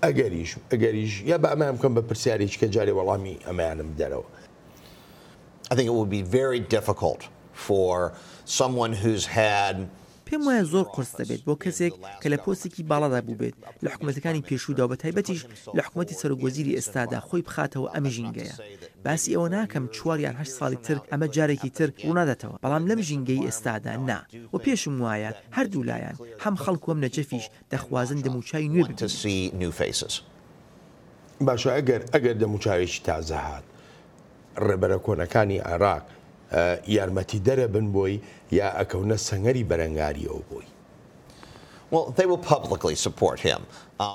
ئەگەریش ئەگەریش یا بە ئەمەیان بکەم بە پرسیارێکی کە جارێ وەڵامی ئەمەیانم بدەرەوە. I think it will be very difficult for someone who's had پێم وایە زۆر قورس دەبێت بۆ کەسێک کە لە پۆستێکی باڵادا بووبێت لە حکومەتەکانی پێشوودا و بەتایبەتیش لە حکومەتی سەرۆکوەزیری ئێستادا خۆی بخاتەوە ئەم ژینگەیە. باسی ئەوە ناکەم چوار یان هەشت ساڵی تر ئەمە جارێکی تر ڕووناداتەوە، بەڵام لەم ژینگەی ئێستادا نا و پێشم وایە هەردوولایان، هەم خەڵک و هەم نەجەفیش دەخوازن دەموچاوی نوێ ببینن. باشە ئەگەر ئەگەر دەموچاوێکی تازە هات، ڕێبەرە کۆنەکانی عێراق یارمەتیدەرە بن بۆی یا ئەکەونە سەنگەری بەرەنگاریەوە بۆی؟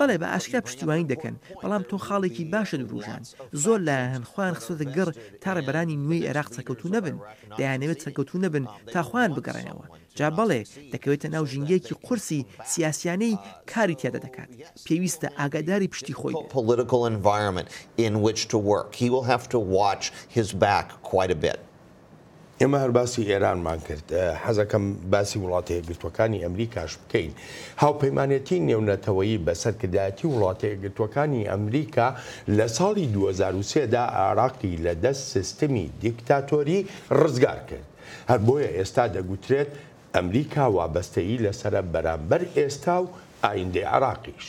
بەڵێ بە ئاشکرا پشتیوانی دەکەن، بەڵام تۆ خاڵێکی باشت وروژاند، زۆر لایەن هەن خۆیان خستۆتە گەڕ تا ڕێبەرانی نوێی عێراق سەرکەوتوو نەبن، دەیانەوێت سەرکەوتوو نەبن تا خۆیان بگەڕێنەوە، جا بەڵێ دەکەوێتە ناو ژینگەیەکی قورسی سیاسیانەی کاری تیادا دەکات، پێویستە ئاگاداری پشتی خۆی بێت. ئێمە هەر باسی ئێرانمان کرد، حەزەکەم باسی وڵاتە یەکگرتووەکانی ئەمریکاش بکەین. هاوپەیمانێتی نێونەتەوەیی بە سەرکردایەتی وڵاتە یەکگرتووەکانی ئەمریکا لە ساڵی 2003 دا عێراقی لە دەست سیستمی دیکتاتۆری ڕزگار کرد. هەر بۆیە ئێستا دەگوترێت ئەمریکا وابەستەیی لەسەرە بەرامبەر ئێستا و ئایندەی عێراقیش.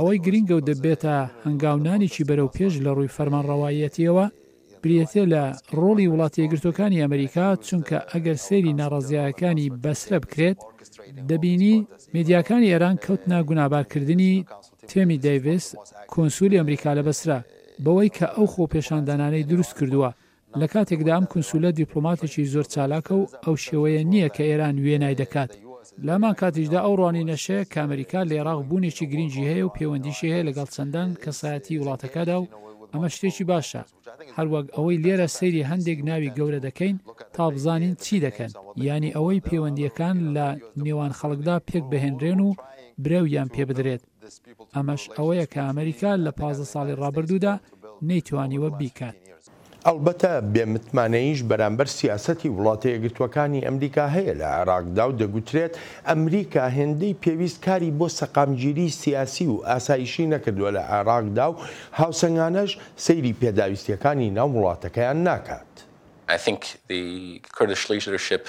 ئەوەی گرینگە و دەبێتە هەنگاونانێکی بەرەو پێش لە ڕووی فەرمانڕەواییەتییەوە بریتییە لە ڕۆڵی وڵاتە یەکگرتووەکانی ئەمریکا، چونکە ئەگەر سەیری ناڕەزیایەکانی بەسرە بکرێت دەبینی میدیاکانی ئێران کەوتنە گونابارکردنی تێمی دەیڤس کونسولی ئەمریکا لە بەسرە بەوەی کە ئەو خۆپێشاندانانەی دروست کردووە لە کاتێکدا ئەم کونسولە دیپلۆماتێکی زۆر چالاکە و ئەو شێوەیە نییە کە ئێران وێنای دەکات. لە هەمان کاتیشدا ئەو ڕوانینەشەیە کە ئەمریکا لە ئێراق بوونێکی گرینگی هەیە و پێوەندیشی هەیە لەگەڵ چەندان کەسایەتیی وڵاتەکەدا و ئەمە شتێکی باشە. هەر وەک ئەوەی لێرە سەیری هەندێک ناوی گەورە دەکەین تا بزانین چی دەکەن، یانی ئەوەی پێوەندییەکان لە نێوان خەڵکدا پێکبهێنرێن و برەویان پێبدرێت. ئەمەش ئەوەیە کە ئەمریکا لە 15 ساڵی ڕابردوودا نەیتوانیوە بیکات. ئەڵبەتە بێ متمانەییش بەرامبەر سیاسەتی وڵاتە یەکگرتووەکانی ئەمریکا هەیە لە عێراقدا و دەگوترێت ئەمریکا هێندەی پێویست کاری بۆ سەقامگیری سیاسی و ئاسایشی نەکردووە لە عێراقدا و هاوسەنگانەش سەیری پێداویستییەکانی ناو وڵاتەکەیان ناکات. I think the Kurdish leadership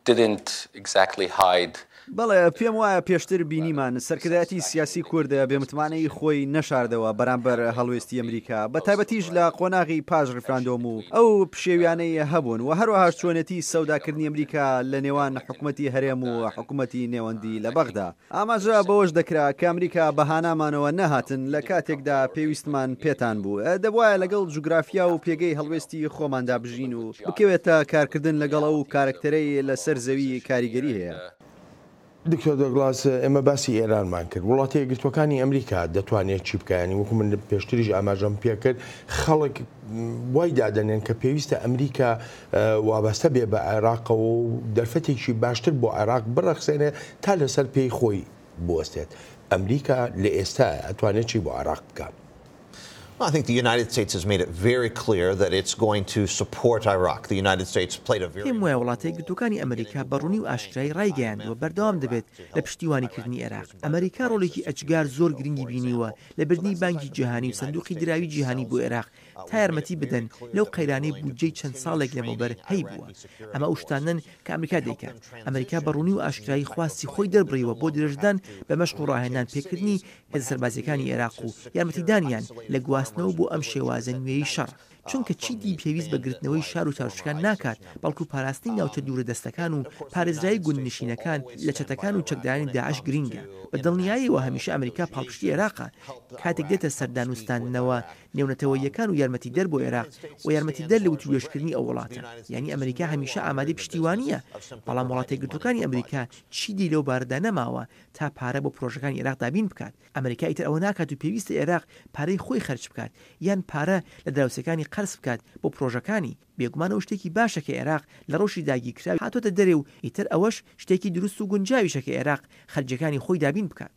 didn't exactly hide. بەڵێ، پێم وایە پێشتر بینیمان سەرکردایەتی سیاسی کورد بێمتمانەیی خۆی نەشاردەوە بەرامبەر هەڵوێستی ئەمریکا، بەتایبەتیش لە قۆناغی پاش ڕیفراندۆم و ئەو پشێویانەی هەبوون و هەروەهاش چۆنێتی سەوداکردنی ئەمریکا لە نێوان حکومەتی هەرێم و حکومەتی نێوەندی لە بەغدا. ئاماژە بەوەش دەکرا کە ئەمریکا بە هانامانەوە نەهاتن لە کاتێکدا پێویستمان پێتان بوو. دەبوایە لەگەڵ جوگرافیا و پێگەی هەڵوێستی خۆماندا بژین و بکەوێتە کارکردن لەگەڵ ئەو کارەکتەرەی لە سەر زەوی کاریگەری هەیە. دکتۆر دۆگلاس، ئێمە باسی ئێرانمان کرد، وڵاتە یەکگرتووەکانی ئەمریکا دەتوانێت چی بکا؟ یانی وەکو من پێشتریش ئاماژەم پێکرد، خەڵک وای دادەنێن کە پێویستە ئەمریکا وابەستە بێ بە عێراقەوە و دەرفەتێکی باشتر بۆ عێراق بڕەخسێنێ تا لەسەر پێی خۆی بوەستێت. ئەمریکا لە ئێستا ئەتوانێت چی بۆ عێراق بکا؟ I think the United States has made it very clear that it's going to support Iraq. The United States played a very پێم وایە وڵاتە یەکگرتووەکانی ئەمریکا بە ڕوونی و ئاشکرایی ڕایگەیاندووە بەردەوام دەبێت لە پشتیوانیکردنی عێراق. ئەمریکا ڕۆڵێکی ئەجگار زۆر گرنگی بینیوە لە بردنی بانکی جیهانی و سندوقی دراوی جیهانی بۆ عێراق تا یارمەتی بدەن لەو قەیرانەی بودجەی چەند ساڵێک لەمەوبەر هەیبووە. ئەمە ئەو شتانەن کە ئەمریکا دەیکات. ئەمریکا بە ڕوونی و ئاشکرایی خواستی خۆی دەربڕیوە بۆ درێژەدان بە مەشق و ڕاهێنان پێکردنی هێزە سەربازییەکانی عێراق و یارمەتیدانیان لە گواستنەوە بۆ ئەم شێوازە نوێیەی شەڕ، چونکە چیدی پێویست بە گرتنەوەی شار و شارۆچکەکان ناکات، بەڵکو پاراستنی ناوچە دوورە دەستەکان و پارێزراوی گوندنشینەکان لە چەتەکان و چەکدارانی داعش گرینگە. بە دڵنیایەوە هەمیشە ئەمریکا پاڵپشتی عێراقە کاتێک دێتە سەر دانوستاندنەوە نێونەتەوەییەکان و یارمەتیدەر بۆ عێراق و یارمەتیدەر لە وتووێژکردنی ئەو وڵاتە. یانی ئەمریکا هەمیشە ئامادەی پشتیوانییە، بەڵام وڵاتەیەکگرتووەکانی ئەمریکا چیدی لەو بارەدا نەماوە تا پارە بۆ پرۆژەکانی عێراق دابین بکات. ئەمریکا ئیتر ئەوە ناکات و پێویستە عێراق پارەی خۆی خەرج بکات یان پارە لە دراوسێکانی قەرز بکات بۆ پرۆژەکانی. بێگومان ئەو شتێکی باشە کە عێراق لە ڕەوشی داگیرکراوی هاتۆتە دەرێ و ئیتر ئەوەش شتێکی دروست و گونجاویشە کە عێراق خەرجیەکانی خۆی دابین بکات.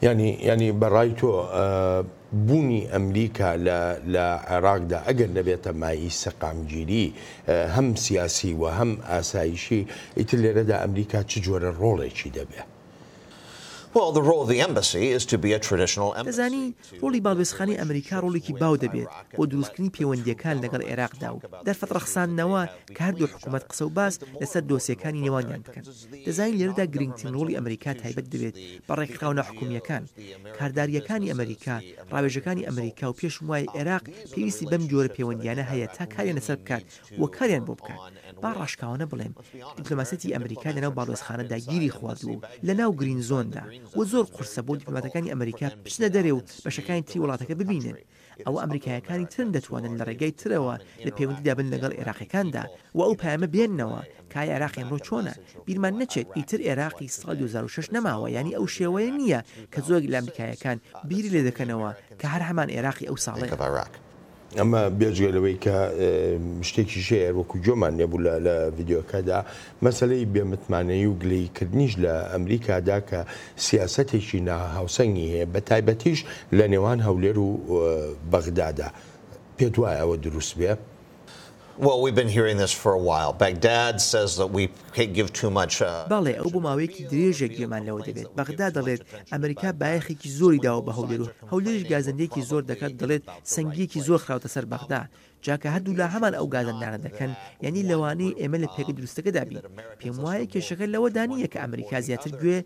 یانی یانی بە ڕای تۆ بوونی ئەمریکا لە لە عێراقدا ئەگەر نەبێتە مایەی سەقامگیری هەم سیاسی و هەم ئاسایشی ئیتر لێرەدا ئەمریکا چ جۆرە ڕۆڵێکی دەبێ؟ دەزانی ڕۆڵی باڵوێزخانەی ئەمریکا ڕۆڵێکی باو دەبێت بۆ دروستکردنی پەیوەندییەکان لەگەڵ عێراقدا و دەرفەت ڕەخساندنەوە کە هەردوو حکوومەت قسە و باس لەسەر دۆسیەکانی نێوانیان بکەن. دەزانین لێرەدا گرنگترین ڕۆڵی ئەمریکا تایبەت دەبێت بە ڕێکخراوە ناحکومییەکان، کاردارییەکانی ئەمریکا، ڕاوێژەکانی ئەمریکا و پێشم وایە عێراق پێویستی بەم جۆرە پەیوەندییانە هەیە تا کاریان لەسەر بکات و کاریان بۆ بکات. با ڕاشکاوانە بڵێم دیپلۆماسیەتی ئەمریکا لەناو باڵوێزخانەدا گیری خواردووە و لەناو گرین زۆندا و زۆر قورسە بۆ دیپلۆماتەکانی ئەمریکا بچنە دەرێ و بەشەکانی تری وڵاتەکە ببینن. ئەوە ئەمریکایەکانی ترن دەتوانن لە ڕێگای ترەوە لە پەیوەندیدا بن لەگەڵ ئێراقیەکاندا و ئەو پەیامە بێننەوە کە ئایا ئێراق ئێمڕۆ چۆنە؟ بیرمان نەچێت ئیتر ئێراقی ساڵی 2006 نەماوە یانی ئەو شێوەیە نییە کە زۆرێک لە ئەمریکایەکان بیری لێ دەکەنەوە کە هەر هەمان ئێراقی ئەو ساڵەیە. ئەمە بێجگە لەوەی کە شتێکیش هەیە وەکو گوێمان لێبوو لە لە ڤیدیۆکەدا مەسەلەی بێمتمانەیی و گلەییکردنیش لە ئەمریکادا کە سیاسەتێکی ناهاوسەنگی هەیە بە تایبەتیش لە نێوان هەولێر و بەغدادا پێت وایە ئەوە دروست بێ؟ Well, we've been hearing this for a while. Baghdad says that we give too much. بەڵێ، ئەو بۆ ماوەیەکی درێژە گوێمان لەوە دەبێت. بەغدا دەڵێت ئەمریکا بایەخێکی زۆری داوە بە هەولێر و هەولێریش گازەندەیەکی زۆر دەکات و دەڵێت سەنگییەکی زۆر خراوەتە سەر بەغدا. جا کە هەردوولا هەمان ئەو گازەندانە دەکەن، یانی لەوانەیە ئێمە لە پێگە دروستەکەدا بین. پێم وایە کێشەکە لەوەدا نییە کە ئەمریکا زیاتر گوێ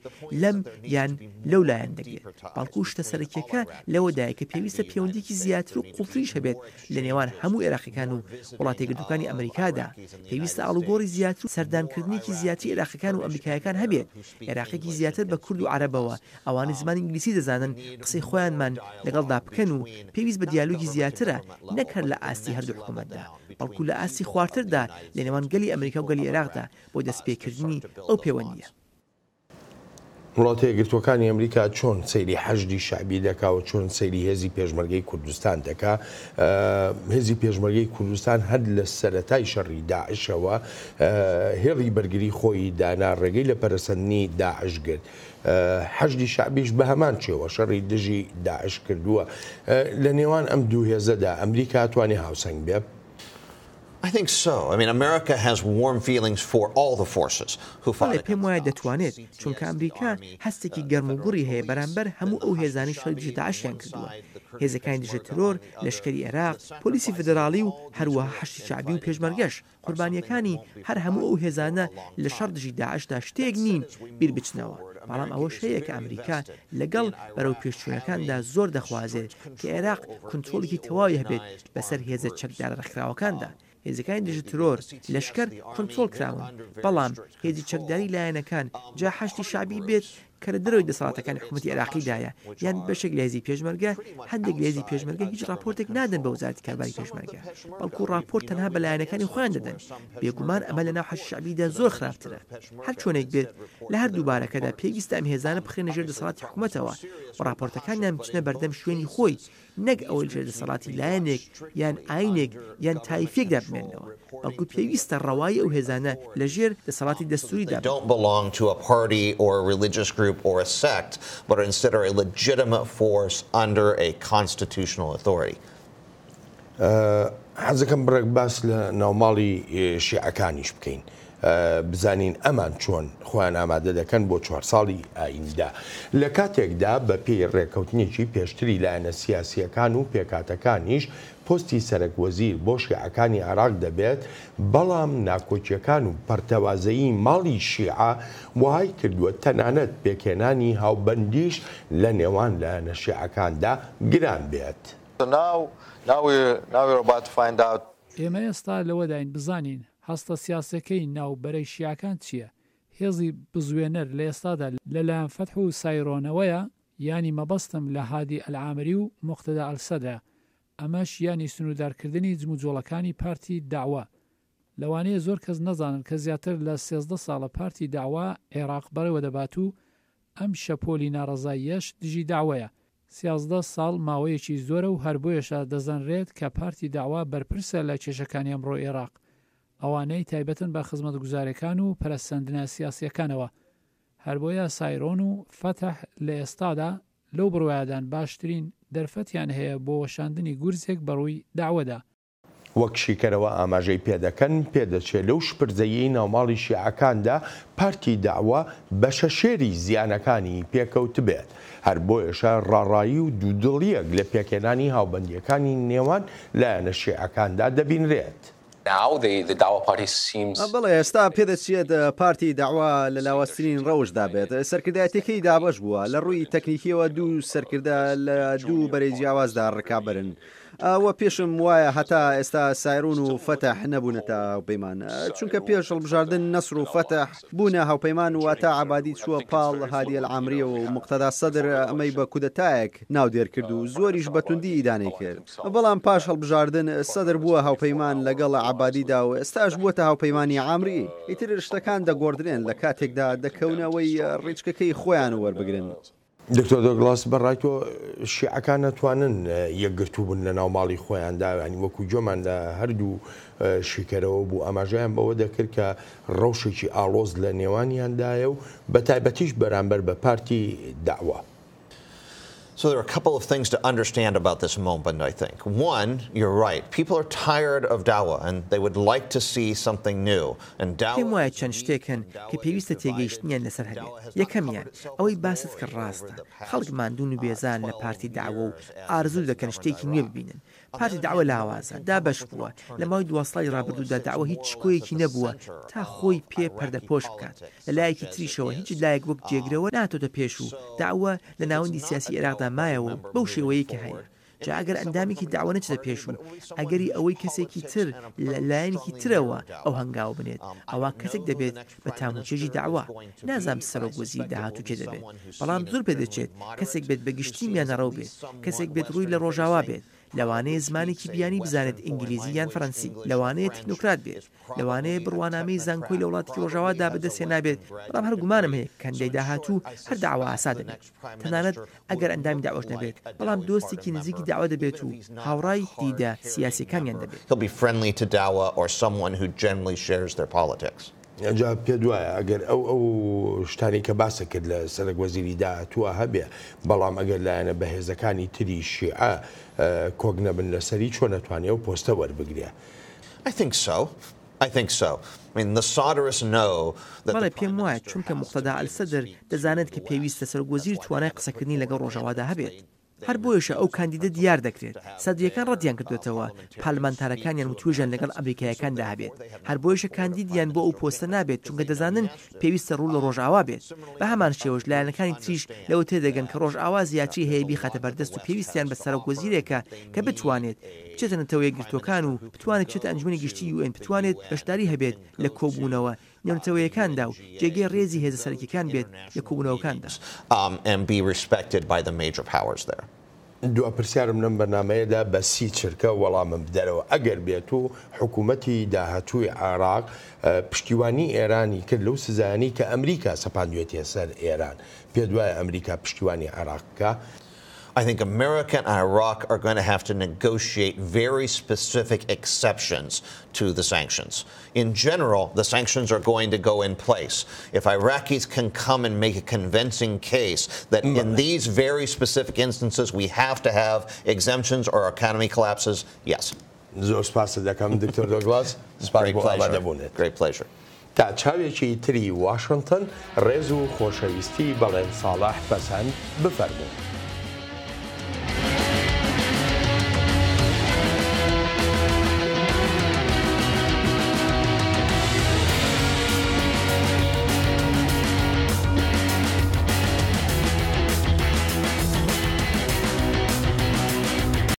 لەم یان لەو لایەن دەگرێت، بەڵکو شتە سەرەکییەکە لەوەدایە کە پێویستە پێوەندییەکی زیاتر و قووڵتریش هەبێت لە نێوان هەموو ئێراقیەکان و وڵاتەیەکگرتووەکانی ئەمریکادا، پێویستە ئاڵوگۆڕی زیاتر و سەردانکردنێکی زیاتری ئێراقیەکان و ئەمریکایەکان هەبێت، ئێراقێکی زیاتر بە کورد و عەرەبەوە، ئەوانەی زمانی ئینگلیسی دەزانن قسەی خۆیانمان لەگەڵدا بکەن و پێویست بە دیالۆگی زیاترە نەک هەر لە ئاستی هەردوو حکومەتدا، بەڵکو لە ئاستی خوارتردا لە نێوان گەلی ئەمریکا و گەلی ئێراقدا بۆ دەستپێکردنی ئەو پێوەندییە. وڵاتە یەکگرتووەکانی ئەمریکا چۆن سەیری حەشدی شەعبی دەکا و چۆن سەیری هێزی پێشمەرگەی کوردستان دەکا؟ هێزی پێشمەرگەی کوردستان هەر لە سەرەتای شەڕی داعشەوە هێڵی بەرگری خۆی دانا، ڕێگەی لە پەرەسەندنی داعش گرت. حەشدی شەعبیش بە هەمان شێوە شەڕی دژی داعش کردووە. لە نێوان ئەم دوو هێزەدا ئەمریکا توانی هاوسەنگ بێ؟ I think so. I mean, America has warm feelings for all the forces who fought بەڵێ پێم against وایە Daesh. دەتوانێت، چونکە ئەمریکا هەستێکی گەرم و گوڕی هەیە بەرامبەر هەموو ئەو هێزانەی شەڕی دژە داعشیان کردووە، هێزەکانی دژە ترۆر، لەشکری عێراق، پۆلیسی فیدراڵی و هەروەها حەشدی شەعبی و پێشمەرگەش. قوربانییەکانی هەر هەموو ئەو هێزانە لە شەڕ دژی داعشدا شتێک نین بیر بچنەوە، بەڵام ئەوەش هەیە کە ئەمریکا لەگەڵ بەرەوپێشچوونەکاندا زۆر دەخوازێت کە عێراق کونترۆڵێکی تەواوی هەبێت بەسەر هێزە چەکدارە ڕێکخراوەکاندا. هێزەکانی دژە ترۆر، لەشکەر، کونترۆڵ کراون، بەڵام هێزی چەکداری لایەنەکان، جا حەشدی شەعبی بێت کە لە دەرەوەی دەسەڵاتەکانی حکومەتی عێراقیدایە یان بەشێک لە هێزی پێشمەرگە، هەندێک لە هێزی پێشمەرگە هیچ ڕاپۆرتێک نادەن بە وەزارەتی کاروباری پێشمەرگە، بەڵکو ڕاپۆرت تەنها بە لایەنەکانی خۆیان دەدەن، بێگومان ئەمە لەناو حەشدی شەعبیدا زۆر خراپترە. هەر چۆنێک بێت لە هەردوو بارەکەدا پێویستە ئەم هێزانە بخرێنە ژێر دەسەڵاتی حکومەتەوە و ڕاپۆرتەکانیان بچنە بەردەم شوێنی خۆی نەک ئەوەی لەژێر دەسەڵاتی لایەنێک یان ئاینێک یان تایفیەکدا بمێننەوە، بەڵکو پێویستە ڕەوایی ئەو هێزانە لەژێر دەسەڵاتی دەستووریدا بن. حەزەکەم بڕێک باس لە ناوماڵی شیعەکانیش بکەین. بزانین ئەمان چۆن خۆیان ئامادە دەکەن بۆ چوار ساڵی ئایندە. لە کاتێکدا بە پێی ڕێککەوتنێکی پێشتری لایەنە سیاسییەکان و پێکهاتەکانیش پۆستی سەرەک وەزیر بۆ شیعەکانی عێراق دەبێت، بەڵام ناکۆکییەکان و پەرتەوازەیی ماڵی شیعە وەهای کردووە تەنانەت پێکهێنانی هاوبەندیش لە نێوان لایەنە شیعەکاندا گران بێت. ئێمە ئێستا لەوەداین بزانین هەستە سیاسیەکەی ناو بەرەی شیعەکان چیە؟ هێزی بزوێنەر لە ئێستادا لە لایەن فەتح و سایرۆنەوەیە یانی مەبەستم لە هادی ئەلعامری و موقتەدا ئەلسەدرە ئەمەش یانی سنوردارکردنی جموجۆڵەکانی پارتی دەعوە لەوانەیە زۆر کەس نەزانن کە زیاتر لە 13 ساڵە پارتی دەعوە عێراق بەڕێوە دەبات و ئەم شەپۆلی ناڕەزاییەش دژی دەعوەیە 13 ساڵ ماوەیەکی زۆرە و هەر بۆیەشە دەزانرێت کە پارتی دەعوە بەرپرسە لە کێشەکانی ئەمڕۆی عێراق، ئەوانەی تایبەتن بە خزمەتگوزارەکان و پەرەسەندنە سیاسییەکانەوە. هەربۆیە سایرۆن و فەتح لە ئێستادا لەو بڕوایەدان باشترین دەرفەتیان هەیە بۆ وەشاندنی گورزێک بەڕووی دەعوەدا. وەک شیکەرەوە ئاماژەی پێدەکەن، پێدەچێ لەو شپرزەییەی ناوماڵی شیعەکاندا پارتی دەعوە بەشە شێری زیانەکانی پێکەوتبێت، هەر بۆیەشە ڕاڕایی و دوودڵییەک لە پێکهێنانی هاوبەندییەکانی نێوان لایەنە شیعەکاندا دەبینرێت. بەڵێ، ئێستا پێدەچێت پارتی دەعوە لە لاوازترین ڕەوشدا بێت، سەرکردایەتیەکەی دابەش بووە، لە ڕووی تەکنیکییەوە دوو سەرکردە لە دوو بەرەی جیاوازدا ڕکابەرن، وە پێشم وایە هەتا ئێستا سایرون و فەتح نەبوونەتە هاوپەیمان چونکە پێش هەڵبژاردن نەسر و فەتح بوونە هاوپەیمان واتە عەبادی چووە پاڵ هادی ئەلعامریەوە و موقتەدا سەدر ئەمەی بە کودەتایەک ناودێر کرد و زۆریش بە توندی ئیدانەی کرد بەڵام پاش هەڵبژاردن سەدر بووە هاوپەیمان لەگەڵ عەبادیدا و ئێستاش بووەتە هاوپەیمانی عامری ئیتر شتەکان دەگۆڕدرێن لە کاتێکدا دەکەونەوەی ڕیچکەکەی خۆیان وەربگرن. دکتۆر دۆگڵاس بە ڕای تۆ شیعەکان ئەتوانن یەکگرتوو بن لە ناو ماڵی خۆیاندا یانی وەکو گوێمان لە هەردوو شیکەرەوە بوو ئاماژەیان بەوە دەکرد کە ڕەوشێکی ئاڵۆز لە نێوانیاندایە و بە تایبەتیش بەرامبەر بە پارتی دەعوە. So there are a couple of things to understand about this moment, I think. One, you're right. People are tired of Dawa and they would like to see something new. And Dawa پێم وایە چەند شتێک هەن کە پێویستە تێگەیشتنیان لەسەر هەبێت. یەکەمیان، ئەوەی باست کرد ڕاستە، خەڵک ماندوون و بێزارن لە پارتی دەعوە و ئارەزوو دەکەن شتێکی نوێ ببینن. پارتی دەعوە لاوازە، دابەش بووە، لە ماوەی دوا ساڵی ڕابردوودا دەعوە هیچ شکۆیەکی نەبووە تا خۆی پێ پەردەپۆش بکات. لە لایەکی تریشەوە هیچ لایەک وەک جێگرەوە نەهاتۆتە پێش و دەعوە لە ناوەندی سیاسی عێراقدا مایەوە و بەو شێوەیەی کە هەیە. جا ئەگەر ئەندامێکی دەعوە نەچێتە پێش و ئەگەری ئەوەی کەسێکی تر لە لایەنێکی ترەوە ئەو هەنگاوە بنێت، ئەوا کەسێک دەبێت بە تام و چێژی دەعوە. نازانم سەرۆک وەزیری داهاتوو کێ دەبێت، بەڵام زۆر پێدەچێت کەسێک بێت بە گشتی میانەڕەو بێت، کەسێک بێت ڕووی لە ڕۆژاوا بێت، لەوانەیە زمانێکی بیانی بزانێت ئینگلیزی یان فەرەنسی، لەوانەیە تەکنۆکرات بێت، لەوانەیە بڕوانامەی زانکۆی لە وڵاتێکی ڕۆژاوادا بەدەست هێنابێت، بەڵام هەر گومانم هەیە کاندیدای داهاتوو هەر دەعوە ئاسا دەبێت، تەنانەت ئەگەر ئەندامی دەعوەش نەبێت، بەڵام دۆستێکی نزیکی دەعوە دەبێت و هاوڕای دیدە سیاسییەکانیان دەبێت. جا پێت وایە ئەگەر ئەو ئەو شتانەی کە باست کرد لە سەرەک وەزیری داهاتووە هەبێ، بەڵام ئەگەر لایەنە بەهێزەکانی تری شیعە کۆک نەبن لەسەری چۆن ئەتوانێ ئەو پۆستە وەربگرێ؟ I think so. I think so. I mean, the Sadrists know that بەڵێ پێم وایە، چونکە موقتەدا ئەلسەدر دەزانێت کە پێویستە سەرۆکوەزیر توانای قسەکردنی لەگەڵ ڕۆژاوادا هەبێت. هەر بۆیەشە ئەو کاندیدە دیار دەکرێت. سەدرییەکان ڕەتیان کردۆتەوە پارلمانتارەکانیان وتوێژیان لەگەڵ ئەمریکاییەکاندا هەبێت. هەر بۆیەشە کاندیدیان بۆ ئەو پۆستە نابێت چونکە دەزانن پێویستە ڕوو لە ڕۆژئاوا بێت. بە هەمان شێوەش لایەنەکانی تریش لەوە تێدەگەن کە ڕۆژئاوا زیاتری هەیە بیخاتە بەردەست و پێویستیان بە سەرۆکوەزیرێکە کە بتوانێت بچێتە نەتەوە یەکگرتووەکان و بتوانێت بچێتە ئەنجومەنی گشتی یوئێن بتوانێت بەشداری هەبێت لە کۆبوونەوە نێونەتەوەیەکاندا و جێگەی ڕێزی هێزە سەرەکیەکان بێت لە کۆبوونەوەکاندا. دوا پرسیارم لەم بەرنامەیەدا بە سی چرکە وەڵامم بدەرەوە، ئەگەر بێتو حکوومەتی داهاتووی عێراق پشتیوانی ئێرانی کرد لەو سزایانەی کە ئەمریکا سەپاندوێتیە سەر ئێران، پێت وایە ئەمریکا پشتیوانی عێراق بکا؟ I think America and Iraq are going to have to negotiate very specific exceptions to the sanctions. In general, the sanctions are going to go in place. If Iraqis can come and make a convincing case that in these very specific instances we have to have exemptions or our economy collapses, yes. زۆر سپاست دەکەم دکتۆر دۆگلاس سپاس بۆ ئامادەبوونت. Great pleasure. تا چاوێکی تری واشنتن ڕێز و خۆشەویستی بەڵێن ساڵح پەسەند بفەرموون.